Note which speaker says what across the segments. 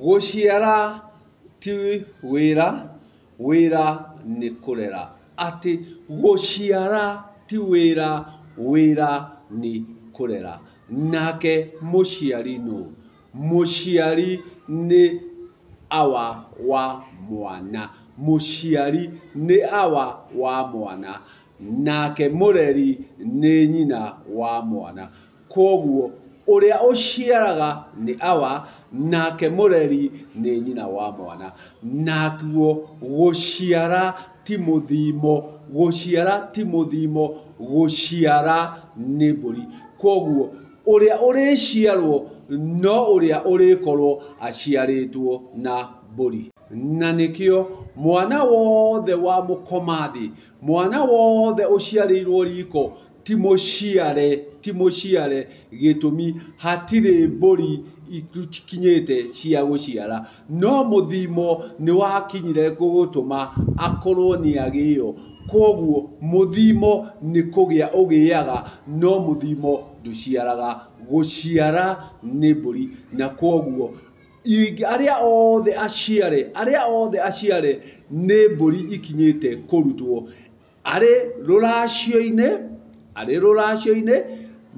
Speaker 1: Gũciara ti wĩra, wĩra nĩ kũrera. Atĩ gũciara ti wĩra, wĩra nĩ kũrera. Nake mũciari nũ? Mũciari nĩ awa wa mwana. Mũciari nĩ awa wa mwana. Nake mũreri nĩ nyina wa mwana. Kwoguo ũrĩa ũciaraga nĩ awa, nake mũreri nĩ nyina wa mwana. Nakuo gũciara ti mũthimo, gũciara ti mũthimo, gũciara nĩ mbũri. Kwoguo ũrĩa ũrĩciarwo no ũrĩa ũrĩkorwo aciarĩtwo na mbũri. Na nĩkĩo mwana wothe wa mũkomathi, mwana wothe ũciarĩirwo riko ti mũciare, ti mũciare, gĩtũmi hatirĩ mbũri ikinyĩte cia gũciara. No mũthimo nĩ wakinyire gũtũma akorwo nĩ agĩo. Kwoguo mũthimo nĩ kũgĩa ũgĩaga, no mũthimo ndũciaraga. Gũciara nĩ mbũri. Na kwoguo arĩa othe aciare, arĩa othe aciare nĩ mbũri ikinyĩte kũrutwo. Arĩ rũracio-inĩ, arĩ rũracio-inĩ,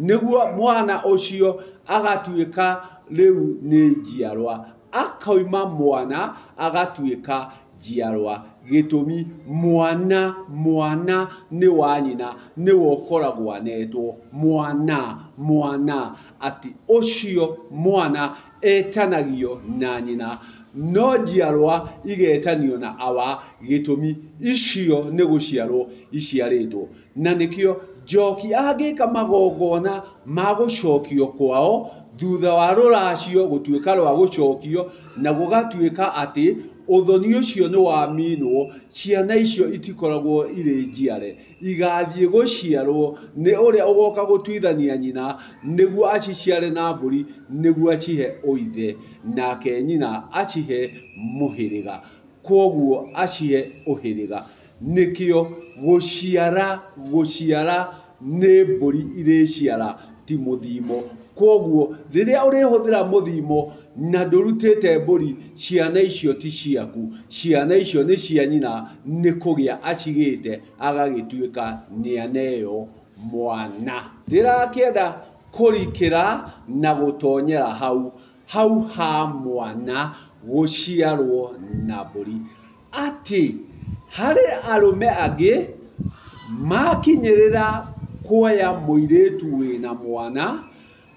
Speaker 1: nĩguo mwana ũcio agatuĩka rĩu nĩ njiarwa. Akauma mwana agatuĩka njiarwa. Gĩtũmi mwana, mwana nĩ wa nyina, nĩwe ũkoragwo anetwo mwana, mwana, atĩ ũcio mwana etanagio na nyina, no njiarwa igetanio na awa. Gĩtũmi icio nĩ gũciarwo iciarĩtwo. Na nĩkĩo Njoki angĩka magongona ma gũcokio kwao thutha wa rũracio gũtuĩka rwa gũcokio, na gũgatuĩka atĩ ũthoni ũcio nĩ waminwo, ciana icio itikoragwo irĩ njiare, igathiĩ gũciarwo nĩ ũrĩa ũgoka gũtuithania nyina nĩguo aciciare na mbũri, nĩguo acihe ũithe, nake nyina acihe mũhĩrĩga. Kwoguo acihe ũhĩrĩga. Nĩkĩo gũciara, gũciara nĩ mbũri irĩciara, ti mũthimo. Kwoguo rĩrĩa ũrĩhũthĩra mũthimo na ndũrutĩte mbũri, ciana icio ti ciaku, ciana icio nĩ cia nyina, nĩ kũgĩa acigĩte agagĩtuĩka nĩ aneo mwana. Ndĩrakĩenda kũrikĩra na gũtonyera hau, hau ha mwana gũciarwo na mbũri. Atĩ harĩ arũme angĩ makinyĩrĩra kuoya mũirĩtu wĩna mwana,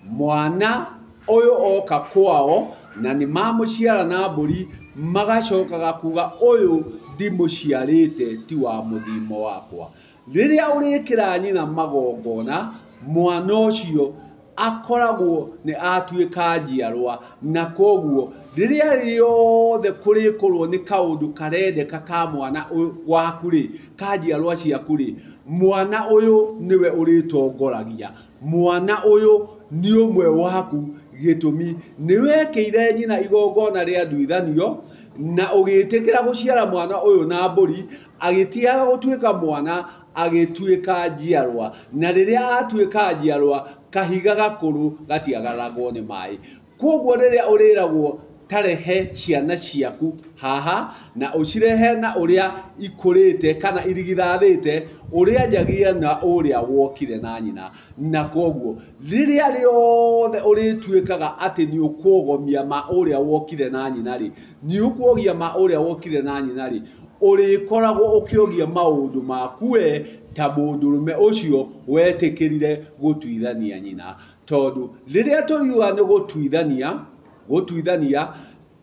Speaker 1: mwana ũyũ oka kwao na nĩ mamũciara na mbũri, magacokaga kuga ũyũ ndimũciarĩte, ti wa mũthimo wakwa. Rĩrĩa ũrĩkĩra nyina magongona, mwana ũcio akoragwo nĩ atuĩka njiarwa, na kwoguo rĩrĩa rĩothe kũrĩkorwo nĩ kaũndũ karendeka ka mwana waku rĩ, ka njiarwa ciaku rĩ, mwana ũyũ nĩwe ũrĩtongoragia. Mwana ũyũ nĩ ũmwe waku. Gĩtũmi nĩ wekĩire nyina igongona rĩa nduithanio na ũgĩtĩkĩra gũciara mwana ũyũ na mbũri, agĩtigaga gũtuĩka mwana, agĩtuĩka njiarwa. Na rĩrĩa atuĩka njiarwa, kahiga gakũrũ gatiagaragwo nĩ maĩ. Kwoguo rĩrĩa ũrĩragwo tarehe ciana ciaku haha na ũcirehe na ũrĩa ikũrĩte kana irigithathĩte, ũrĩa njagia na ũrĩa wokire na nyina. Na kwoguo rĩrĩa rĩothe ũrĩtuĩkaga atĩ nĩ ũkuogomia ma ũrĩa wokire na nyina rĩ, nĩ ũkuogia ma ũrĩa wokire na nyina rĩ, ũrĩkoragwo ũkĩogia maũndũ maku we ta mũndũrũme ũcio wetĩkĩrire gũtuithania nyina. Tondũ rĩrĩa tũriuga nĩ gũtuithania, gũtuithania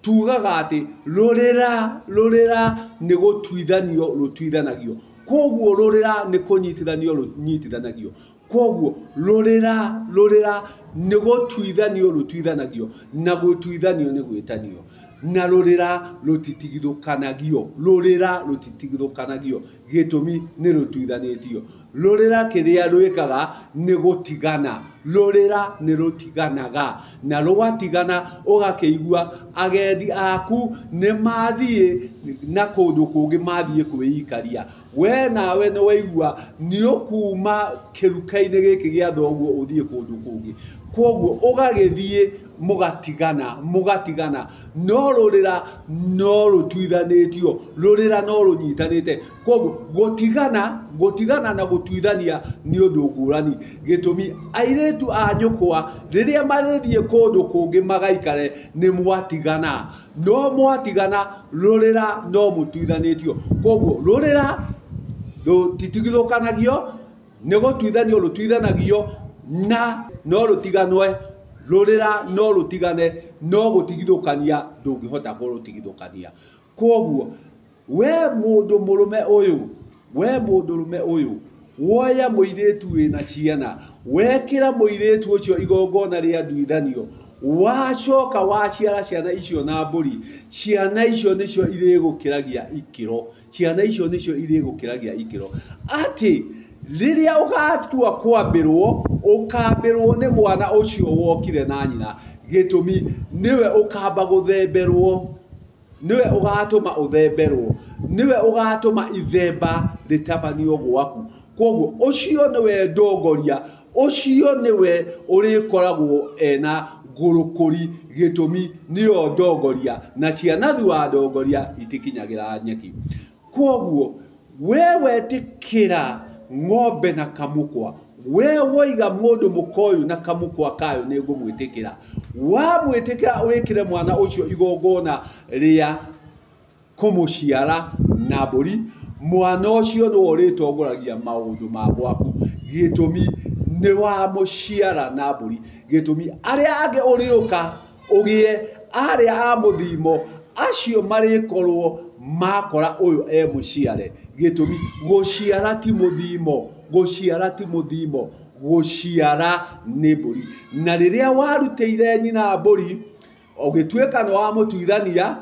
Speaker 1: tugaga atĩ rũrĩra, rũrĩra nĩ gũtuithanio rũtuithanagio. Kwoguo rũrĩra nĩ kũnyitithanio rũnyitithanagio. Kwoguo rũrĩra, rũrĩra nĩ gũtuithanio rũtuithanagio, na gũtuithanio nĩ gwĩtanio. Na rũrĩra rũtitigithũkanagio, rũrĩra rũtitigithũkanagio, gĩtũmi nĩ rũtuithanĩtio. Rũrĩra kĩrĩa rwĩkaga nĩ gũtigana, rũrĩra nĩ rũtiganaga, na rwatigana ũgakĩigua agendi aku nĩ mathiĩ na kũndũ kũngĩ, mathiĩ kwĩikaria. We nawe nĩ waigua nĩ ũkuma kĩruka-inĩ gĩkĩ gĩa thoguo ũthiĩ kũndũ kũngĩ. Kwoguo ũgagĩthiĩ mũgatigana no rũrĩra no rũtuithanĩtio, rũrĩra no rũnyitanĩte. Kwoguo gũtigana na gũtuithania nĩ ũndũ ngũrani. Gĩtũmi airĩtu a nyũkwa rĩrĩa marĩthiĩ kũndũ kũngĩ magaikare nĩ mwatigana, no mwatigana rũrĩra no mũtuithanĩtio. Kwoguo rũrĩra rũtitigithũkanagio, nĩ gũtuithanio rũtuithanagio na no rũtiganwe, rũrĩra no rũtigane, no gũtigithũkania ndũngĩhota kũrũtigithũkania. Kwoguo we mũndũ mũrũme ũyũ, woya mũirĩtu wĩna ciana, wekĩra mũirĩtu ũcio igongona rĩa nduithanio, wacoka waciara ciana icio na mbũri, ciana icio nĩcio irĩgũkĩragia ikĩro, ciana icio nĩcio irĩgũkĩragia ikĩro. Atĩ rĩrĩa ũgatua kwambĩrwo, ũkambĩrwo nĩ mwana ũcio wokire na nyina. Gĩtũmi nĩwe ũkamba gũthemberwo, nĩwe ũgatũma ũthemberwo, nĩwe ũgatũma ithemba rĩtabanio gwaku. Kwoguo ũcio nĩwe ndongoria, ũcio nĩwe ũrĩkoragwo ena ngũrũkũri. Gĩtũmi nĩyo ndongoria, na ciana thutha wa ndongoria itikinyagĩra nyeki. Kwoguo we wetĩkĩra ng'ombe na kamũkwa, we woiga mũndũ mũka ũyũ na kamũkwa kayo nĩ ngũmwĩtĩkĩra, wamwĩtĩkĩra wĩkĩre mwana ũcio igongona rĩa kũmũciara na mbũri, mwana ũcio nĩwe ũrĩtongoragia maũndũ ma gwaku. Gĩtũmi nĩ wamũciara na mbũri. Gĩtũmi arĩa angĩ ũrĩũka ũgĩe arĩa a mũthimo acio marĩkorwo makora ũyũ e mũciare. Gĩtũmi gũciara ti mũthimo, gũciara ti mũthimo, gũciara nĩ mbũri. Na rĩrĩa warutĩire nyina mbũri, ũgĩtuĩka nĩ wamũtuithania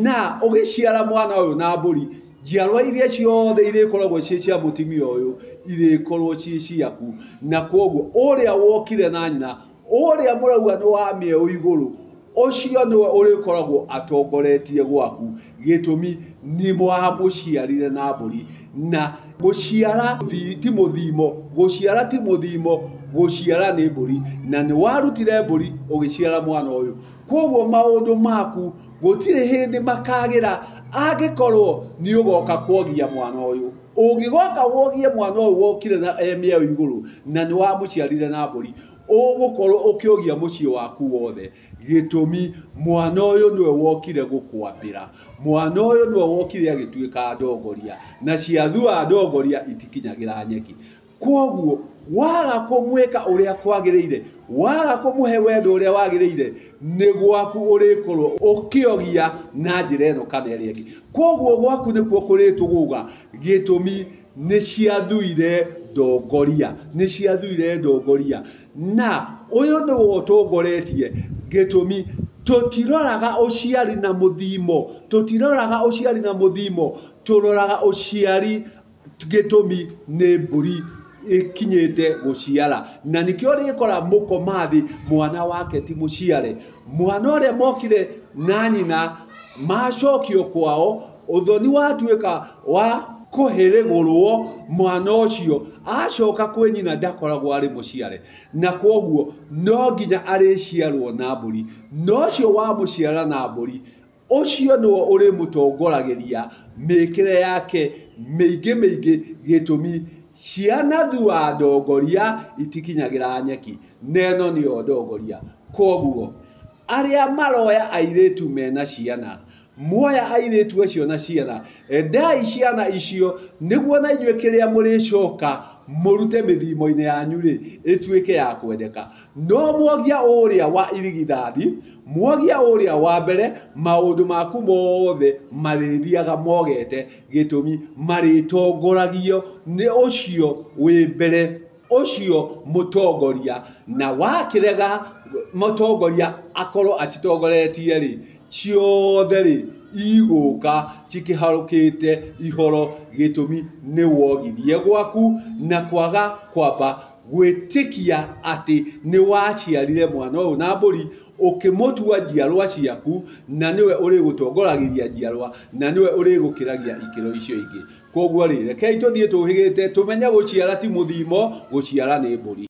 Speaker 1: na ũgĩciara mwana ũyũ na mbũri, njiarwa iria ciothe irĩkoragwo ciĩ cia mũtumia ũyũ irĩkorwo ciĩ ciaku. Na kwoguo ũrĩa wokire na nyina, ũrĩa mũrauga nĩ wa mĩeũ igũrũ, ũcio nĩwe ũrĩkoragwo atongoretie gwaku. Gĩtũmi nĩ mwamũciarire na mbũri. Na gũciara ti mũthimo, gũciara ti mũthimo, gũciara nĩ mbũri. Na nĩ warutire mbũri ũgĩciara mwana ũyũ. Kwoguo maũndũ maku gũtirĩ hĩndĩ makagĩra angĩkorwo nĩ ũgoka kwogia mwana ũyũ. Ũngĩgoka wogie mwana ũyũ wokire na mĩeũ igũrũ na nĩ wamũciarire na mbũri, ũgũkorwo ũkĩogia mũciĩ waku wothe. Gĩtũmi mwana ũyũ nĩwe wokire gũkwambĩra, mwana ũyũ nĩwe wokire agĩtuĩka ndongoria, na ciathua ndongoria itikinyagĩra nyeki. Kwoguo waga kũmwĩka ũrĩa kwagĩrĩire, waga kũmũhe wendo ũrĩa wagĩrĩire, nĩ gwaku ũrĩkorwo ũkĩogia na njĩra ĩno kana ĩrĩa ĩngĩ. Kwoguo gwaku nĩkuo kũrĩtũgũga. Gĩtũmi nĩ ciathuire ndongoria, nĩ ciathuire ndongoria, na ũyũ nĩwe ũtongoretie. Gĩtũmi tũtiroraga ũciari na mũthimo, tũtiroraga ũciari na mũthimo, tũroraga ũciari gĩtũmi nĩ mbũri ĩkinyĩte gũciara. Na nĩkĩo rĩkora mũkomathi mwana wake ti mũciare, mwana ũrĩa mokire na nyina macokio kwao, ũthoni watuĩka wa kũhĩrĩgũrwo, mwana ũcio acoka kwĩ nyina ndakoragwo arĩ mũciare. Na kwoguo no nginya arĩciarwo na mbũri, na ũcio wamũciara na mbũri ũcio nĩwe ũrĩmũtongoragĩria mĩkĩre yake mĩingĩ mĩingĩ. Gĩtũmi ciana thua ndongoria itikinyagĩra nyeki, na ĩno nĩyo ndongoria. Kwoguo arĩa maroya airĩtu mena ciana, muoya airĩtu acio na ciana, endai ciana icio nĩguo na inyuĩ kĩrĩa mũrĩcoka mũrute mĩthimo-inĩ yanyu rĩ ĩtuĩke ya kwendeka. No mwogia ũrĩa wa irigithathi, mwogia ũrĩa wa mbere, maũndũ maku mothe marĩthiaga mogete. Gĩtũmi marĩtongoragio nĩ ũcio wĩ mbere, ũcio mũtongoria. Na wakĩrega mũtongoria akorwo acitongoretie rĩ, ciothe rĩ igũka cikĩharũkĩte ihoro. Gĩtũmi nĩ wogirie gwaku na kwaga kwamba gwĩtĩkia atĩ nĩ waciarire mwana ũyũ na mbũri, ũkĩmũtua njiarwa ciaku, na nĩwe ũrĩgũtongoragĩria njiarwa, na nĩwe ũrĩgũkĩragia ikĩro icio ingĩ. Kwoguo rĩ, rekei tũthiĩ tũhĩgĩte tũmenye gũciara ti mũthimo, gũciara nĩ mbũri.